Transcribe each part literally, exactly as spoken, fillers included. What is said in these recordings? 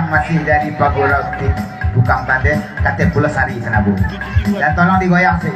Masih dari Pagoda Bukit Tukang Tandeh, Katek Pulau Sari, Sanabu. Dan tolong digoyang sih.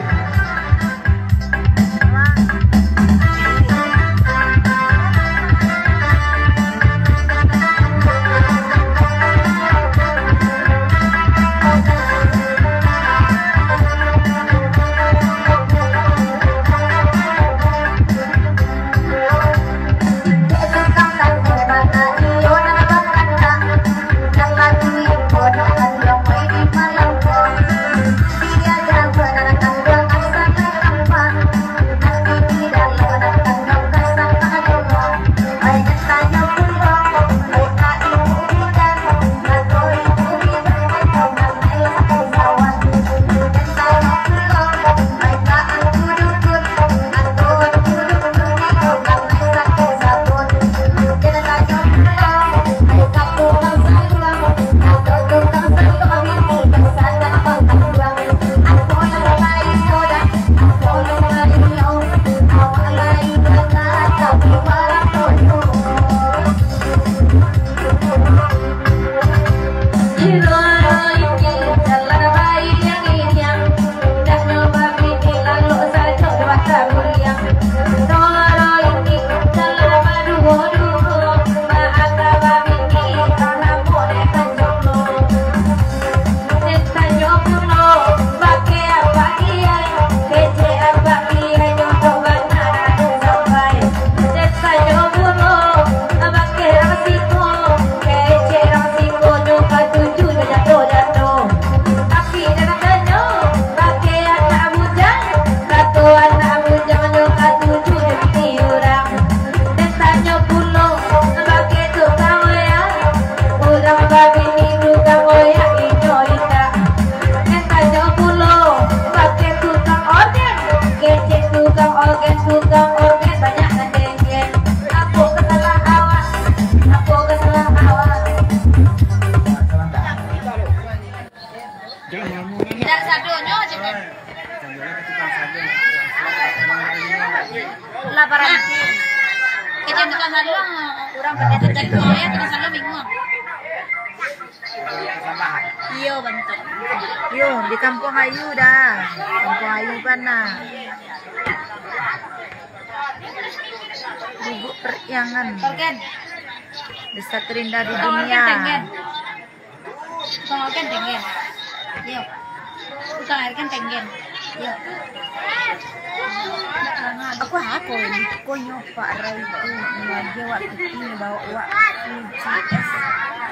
Indak sadonyo aja kan. Lah, barang. Kecek tukang saluang, urang pada cari tukang saluang bingung. Iyo, bantuak. Yo, di Kampuang Ayu dah. Kampuang Ayu kan nah. Guguk Periangan. Organ. Desa terindah di dunia. Tukang organ tenggen. Iyo. Tukang organ tenggen. Iyo. Aku ako, konyo Pak Rai tu, dia waktu itu bawa wak P J S,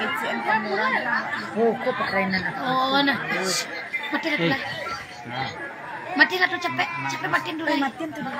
K C N Pamulang. Oh, kok Pak Rai nan aku? Oh, nah. Mati lah tu lah. Mati lah tu, capek. Capek matiin dulu. Eh, matiin tu dulu.